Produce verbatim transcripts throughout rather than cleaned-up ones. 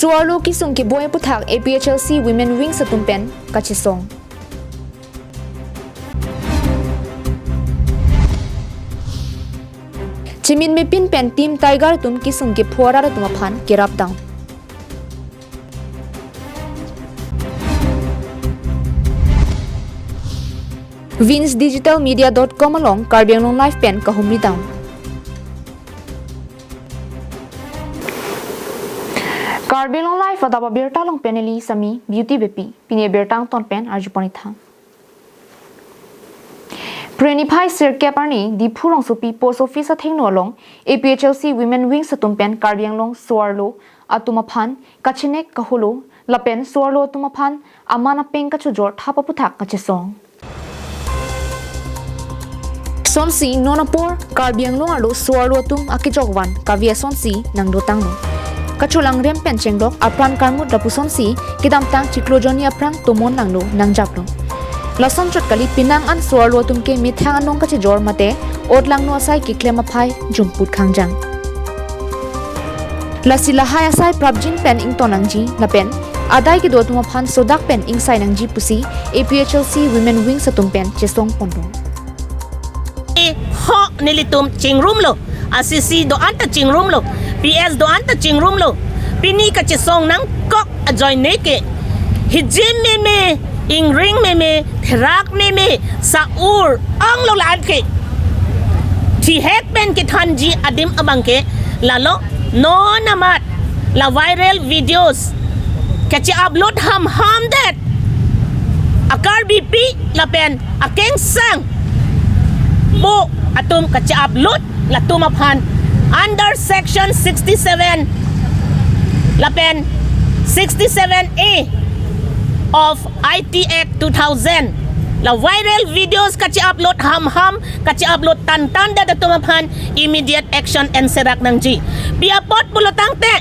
Soarlo kesung keboi aphuthak A P H L C Women Wings atum pen kachesong. Chimit mepin pen Team Tiger atum kesung kepho arat atum aphan kerapdam. Vins Digital Media dot com along Karbi Anglong Live pen kahumridam. Karbi Anglong Live adap abirta along pen neli Sami Beauty Beypi. Pini abirta angton pen arjupon-ik tha. Phre niphai sirkep arni Diphu rongsopi Post Office athengno along A P H L C Women Wings atum pen Karbi Anglong soarlo atum aphan kachenek kaholo lapen soarlo atum aphan aman apeng kachojor thap aphuthak kachesong. Sonsi non apor Karbi Anglong arlo soarlo atum akejokvan kave asonsi nangdotanglo. Kacholangrem pen chenglok apran karmut lapusonsi kedamtang chiklo jonni aphrang tomon langno nangjaplo. Lason chot kali, penang an soarlo atum ke methang anong kachejor mate ot langno asai keklem aphai jumput khangjang. Lasi lahai asai prapjin pen ington nangji lapen adai kedo atum aphan sodak pen ingsai nangji pusi A P H L C Women Wings atum pen chesongponlo. Ho nelitum chingrumlo, a C C do-an ta chingrumlo, P S do-an ta chingrumlo. Pini kachesong nangkok ajoine ke hijim meme, ingring meme, therak meme, sa-ur onglo la-an ke. Thihek pen kethanji adim abang ke lalo, non amat la viral videos kache-upload hamham det. Akarbipi lapen akengsang pu atum kache-upload latum aphan under section sixty-seven lapen sixty-seven A of I T Act two thousand, la viral videos kache-upload hamham, kache-upload tantan det atum aphan immediate action enserak nangji. Pi apot pulo tangte,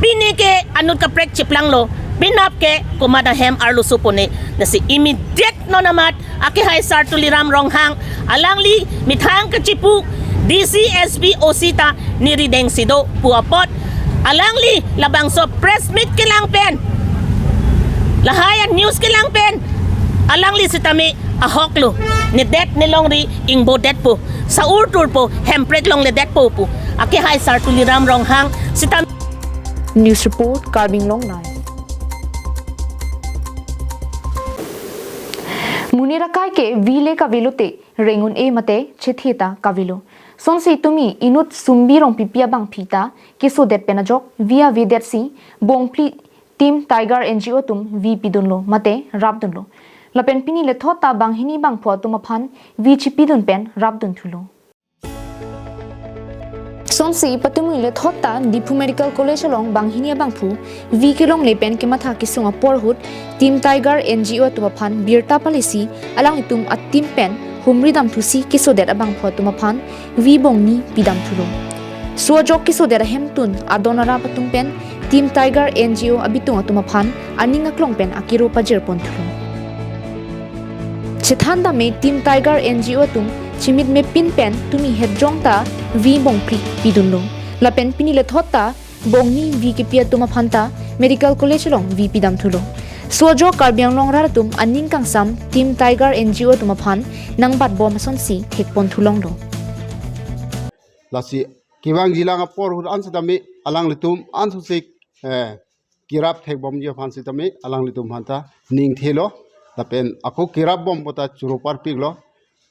pini ke anut kaprek chiplanglo, penap ke komat ahem arloso pone. Lasi immediate non amat akehai Sar Tuliram Ronghang, alangli methang kachipu D C, S P, O C ta neli dengsi do pu apot, alangli labangso press meet kelang pen, lahai a news kelang pen, alangli sitame ahoklo, nedet nelongri ingbodetpo, sa-ur turpo, hemprek longledetpo pu akehai Sar Tuliram Ronghang sitame. News report, Karbi Anglong Live. Monit akai ke vi le kavelote, reng un-e mate chethe ta kavelo. Sonsi tumi inut Sumbi Rongpipi abangpi ta kesodet pen ajok vi avedetsi bongphli Team Tiger N G O atum vi pidunlo mate rapdunlo. Lapen pini lethot ta banghini bangpho atum aphan vi chipidun pen rapdunthulo. Sonsi patumi lethot ta Diphu Medical College along banghini abangphu vi kelongle pen kematha kesung apor ahut Team Tiger N G O atum aphan birta palisi alanglitum a-team pen humridamthusi kesodet abangpho atum aphan vi bongni pidamthulo. So ajok kesodet ahemtun adon arap atum pen Team Tiger N G O abitung atum aphan aning aklong pen akiro pajirponthulo. Chethan tame Team Tiger N G O atum chimit mepin pen tumi hetjong ta vi bongphli pidunlo. Lapen pini lethot ta bongni vi kepi atum aphan ta Medical College along vi pidamthulo. So ajok Karbi Anglong rat atum aning kangsam Team Tiger N G O atum aphan nangbatbom asonsi thekponthulonglo. Lasi kevangjilang apor ahut an sitame alanglitum ansosik, eh, kerap thekbomji aphan sitame alanglitum aphan ta ning thelo. Lapen ako kerapbom pu ta choro parpiklo.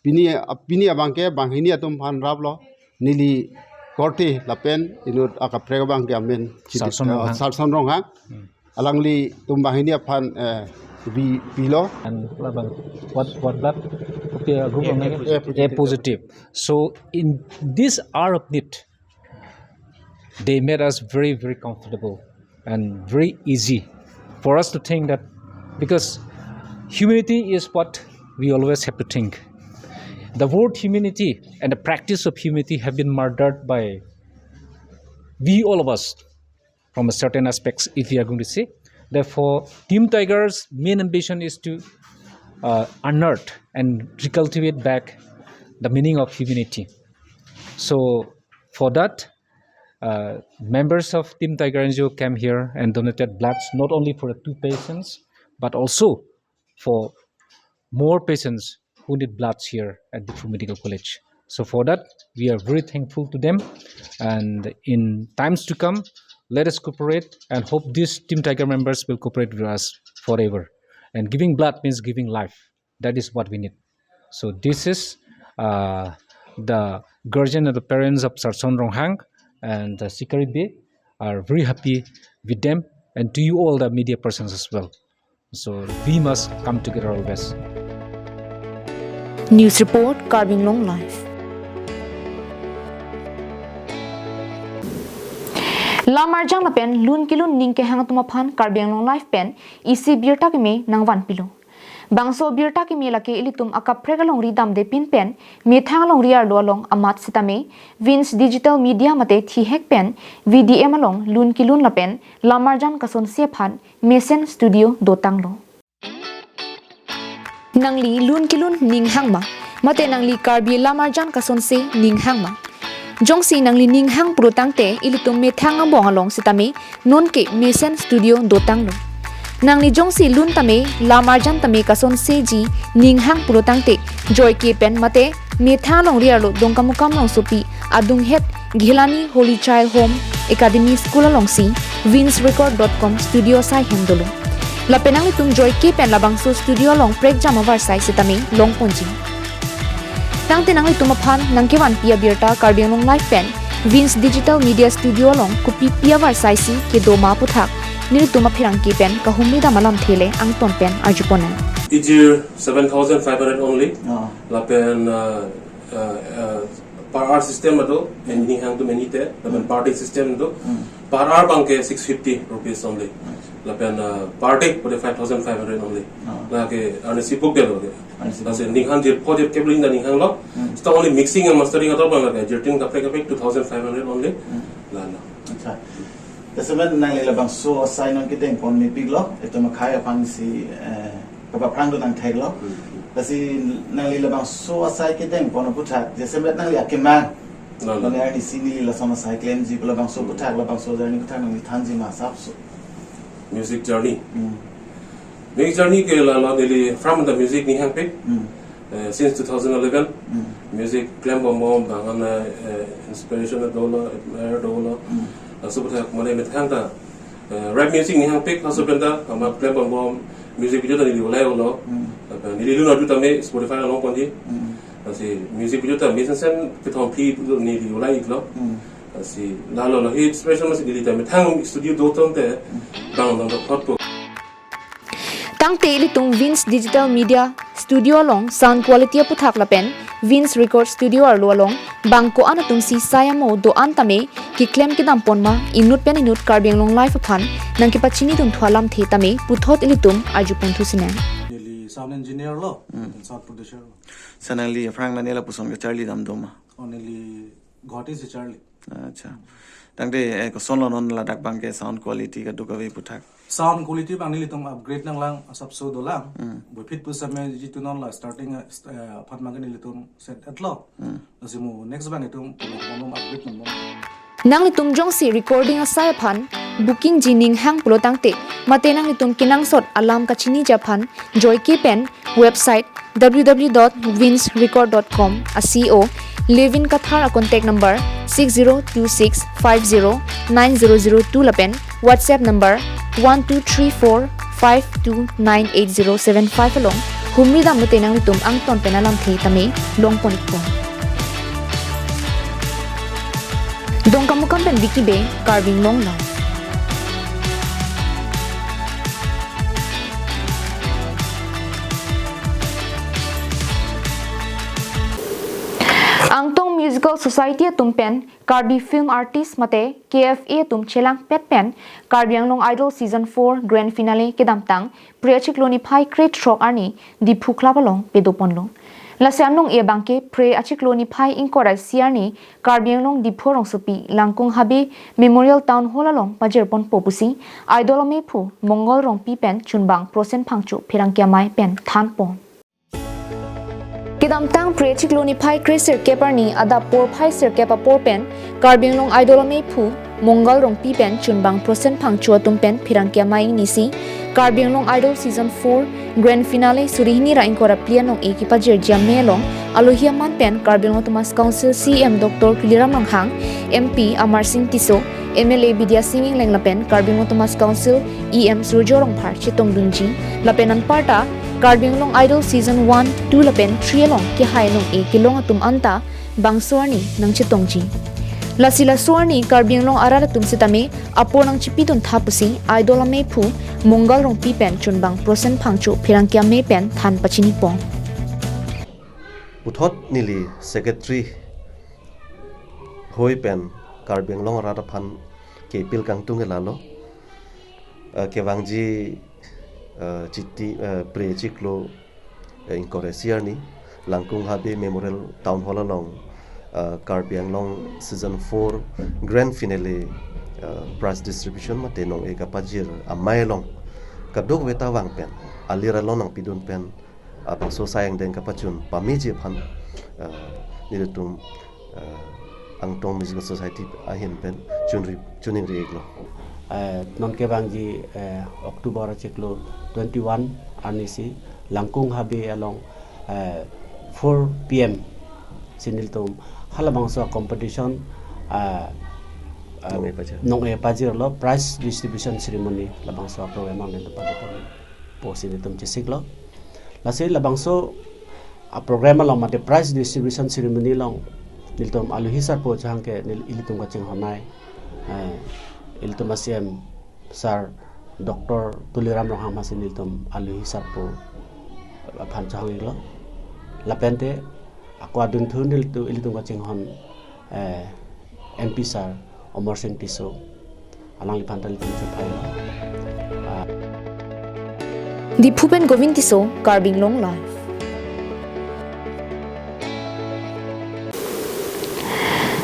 Pini, pini abang ke banghini atum aphan raplo. Neli korte lapen inut akaprek abang ke amen Chiti-, Sarson eh, Ronghang. Sarson Ronghang. Hmm. Alanglitum banghini aphan, eh, vi pilo. And labang, what, what blood? Okay, uh, group A, of negative. A positive. A positive. So in this hour of need, they made us very, very comfortable and very easy for us to think that, because humanity is what we always have to think. The word humanity and the practice of humanity have been murdered by we, all of us, from a certain aspects, if we are going to say. Therefore, Team Tiger's main ambition is to, uh, unearth and recultivate back the meaning of humanity. So, for that, uh, members of Team Tiger N G O came here and donated bloods not only for the two patients, but also for more patients who need bloods here at Diphu Medical College. So for that, we are very thankful to them. And in times to come, let us cooperate and hope these Team Tiger members will cooperate with us forever. And giving blood means giving life. That is what we need. So this is, uh, the guardian and the parents of Sarson Ronghang and, uh, Sikari Bey are very happy with them, and to you all the media persons as well. So we must come together always. News report, Karbi Anglong Live. Lamarjan lapen lun kelun ning kehang atum aphan Karbi Anglong Live pen isi birta keme nangvanpilo. Bangso birta keme lake ilitum akaprek alongri damde pin pen methang alongri arlo along amat sitame Vins Digital Media mate thihek pen V D M along lun kelun lapen lamarjan kasonse aphan mesen studio dotanglo. Nangli lun kelun ning hang ma? Mate nangli Karbi lamarjan kasonse ning hang ma? Jongsi nangli ning hang pulo tangte ilitum methang abong along sitame nonke mesen studio dotanglo. Nangli jongsi lun tame lamarjan tame kasonseji ning hang pulo tangte joike pen mate methang alongri arlo Dongkamukam rongsopi adunghet Ghelani Holy Child Home Academy School alongsi vinsrecord dot com studio asai hem dolo. Lapen nanglitum joike pen labangso studio along prekjam avarsai sitame longponji. Tangte nanglitum aphan nangkevanpi abirta Karbi Anglong Live pen Vins Digital Media Studio along kopipi avarsai si kedo ma aputhak nelitum apherangke pen kahumri dam alamthe le angton pen arjuponang. Ijir seven thousand five hundred only. Oh. Lapen uh, uh, uh, per hour system ado, and ning hang atum enite, lapen per day system ado. Per hour abangke six fifty rupees only. Lapen uh, per day pute five thousand five hundred only. Lake arnisi pukdetlo ke. Arnisi puk. Lasi ning hang jirpo jirkep le ning hanglo. It's only mixing and mastering ator abang lake. Jirtin kaprek kaprek two thousand five hundred only. Lalo. Acha. Jasemet nangli labangso asai non kedengpon mepiklo, itum akhai aphansi eh, kapaphrang do nangtheklo. Lasi nangli labangso asai kedengpon aputhak, jasemet nangli akemang. Lalo. Mane arnisi neli lason asai klemji pu labangso aputhak, labangso journey aputhak nangli thanji ma asapso. Music journey. Music journey ke lalo neli from the music ning hangpik. Eh, since two thousand eleven, music klembom bom bang an eh, inspiration dolo, admire dolo. Laso aputhak mane methang ta eh, rap music ning hangpik, laso pen ta ama klembom bom music video ta neli ulai ulo. Lapen neli lun arju tame Spotify along ponji. Lasi music video ta mesen sen kethom phli neli ulai iklo. Lasi lalo lo hi inspiration masi neli ta methang studio doton te bang dong photpo. Tangte ilitum Vins Digital Media Studio along sound quality aputhak lapen Vins Record Studio arlo along bang ko-an atumsi sai amo do-an tame keklem kedam pon ma, inut pen inut Karbi Anglong Live aphan nangkepachini dun thu alamthe tame puthot ilitum arjupon thu sinang. Neli sound engineer lo, sound producer lo. Sa nangli aphrang nangli lapuson kacharli dam do ma? Oh, neli Guwahati si charli. Acha. Tangte eh, kosonlo non ladak abangke sound quality kadokave aputhak? Sound quality abang nelitum upgrade nanglang asapso dolang. Boi phit pusitame jitu non la starting eh, st- eh, aphan abangke nelitum set etlo. Lasi mo next abang itum pulang monom upgrade monom. Nanglitum jongsi recording asai aphan booking ji ning hang pulo tangte mate nanglitum kenangsot alam kachiniji aphan joike pen website w w w dot vins record dot com a c o Levin Kathar a contact number six zero two six five zero nine zero zero two lapen WhatsApp number one two three four five two nine eight zero seven five along humri dam lote nanglitum angton pen alamthe tame longpon ikpon. Dongkamukam pen Vicky Bey, Karbi Anglong Live. Angtong Musical Society atum pen Karbi Film Artist mate K F A atum chelangpet pen Karbi Anglong Idol Season four Grand Finale kedamtang Phre achiklo niphai krethrok arni Diphu Club along pedoponlo. Lasi anong e abangke Phre achiklo niphai ingkoi ra isi arni Karbi Anglong Diphu rongsopi Langkung Habe Memorial Town Hall along pajirponpo pusi Idol amephu Mongol Rongpi pen chunbang Prosen Phangcho pherangke amei pen thanpon. Kedamtang Phre achiklo niphai kresirkep arni adap porphai sirkep apor pen Karbi Anglong Idol amei aphu Mongal Rongpi pen chunbang Prosen Phangcho atum pen pherangke amei ingnisi Karbi Anglong Idol Season four Grand Finale suri hini ra ingkoi ra phli anong-e kepajirji amei along alohi aman pen Karbi Anglong Autonomous Council C E M Doctor Tuliram Ronghang, M P Amarsing Tisso, M L A Bidya Sing Engleng lapen Karbi Anglong Autonomous Council E M Surjya Rongphar chetongdunji lapen anparta Karbi Anglong Idol Season one, two lapen three along kehai anong-e kelong atum anta bangso arni nangchetongji. Lasi laso arni Karbi Anglong arat atum sitame apor nangchepidun tha pusi Idol amei aphu Mongal Rongpi pen chunbang Prosen Phangcho pherangke amei pen than pachinipon. Puthot neli Secretary hoi pen Karbi Anglong arat aphan ke-appeal kangtung ke lalo. Eh, kevangji, eh, chiti, eh, pre chiklo, eh, ingkoi ra isi arni Langkung Habe Memorial Town Hall along, eh, Karbi Anglong Season four Grand Finale, eh, prize distribution mate nong-e kepajir amei along kadokave ta vang pen alir along nangpidun pen, ah, bangso asai angdeng kapachun pameji aphan, ah, nelitum, ah, Angtong Musical Society ahin pen chunri, chuningri-iklo. Eh, non kevangji, eh, October chiklo twenty-one arnisi Langkung Habe along, eh, four P M si nelitum halabangso competition, ah, ah, nong-e pajir, nong-e pajirlo, prize distribution ceremony labangso program nelitum pado pusi nelitum chesiklo. Lasi labangso aprogram along mate prize distribution ceremony along nelitum alohi sarpo chehang ke nel-, ilitum kachinghon-ai, eh, ilitum a-C E M sir Doctor Tuliram Ronghang masi nelitum alohi sarpo aphan chehang-iklo. Lapente ako adunthu nelitum, ilitum kachinghon, eh, M P sir Amarsing Tisso, alangliphan ta nelitum chuphailo. Ah. Diphu pen Govind Tisso, Karbi Anglong Live.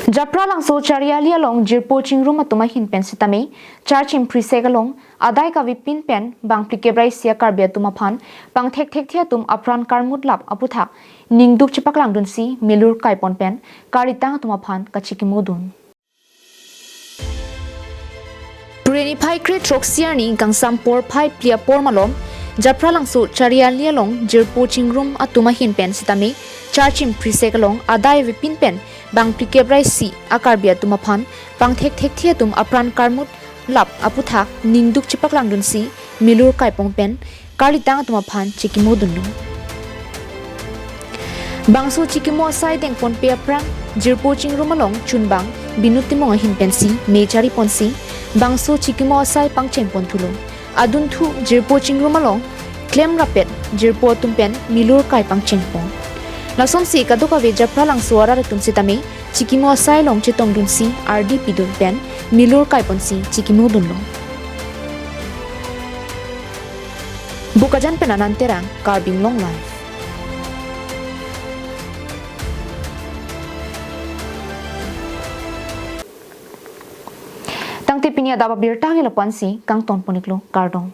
Japralangso Chariali along jirpo chingrum atum ahin pen sitame charchim phrisek along adai kavepin pen bang phlikep ra isi a-Karbi atum aphan pangthekthekthe atum apran karmut lap aputhak ningduk chepaklangdunsi milur kaipon pen karitang atum aphan kachikimodun. Pureni phai kre throksi arni kangsam porphai phli apor malom Japralangso Chariali along jirpo chingrum atum ahin pen sitame charchim phrisek along adai avepin pen bang phlikep ra isi a-Karbi atum aphan pangthekthekthe atum apran karmut lap aputhak ningduk chepaklangdunsi milur kaipon pen karitang atum aphan chikimodunlo. Bangso chikimo asai dengponpe aphrang jirpo chingrum along chunbang Binu Timung ahin pensi me chariponsi bangso chikimo asai pangchengponthulo. Adunthu jirpo chingrum along klem rapet jirpo atum pen milur kai pangchengpon. Lasonsi kadokave Japralangso arat atum sitame chikimo asai along chetongdunsi ardi pidun pen milur kaiponsi chikimodunlo. Bokajan pen Anand Terang, Karbi Anglong Live. Tangte pini adap abirta ke lapu-ansi kangtonpon-iklo, kardom.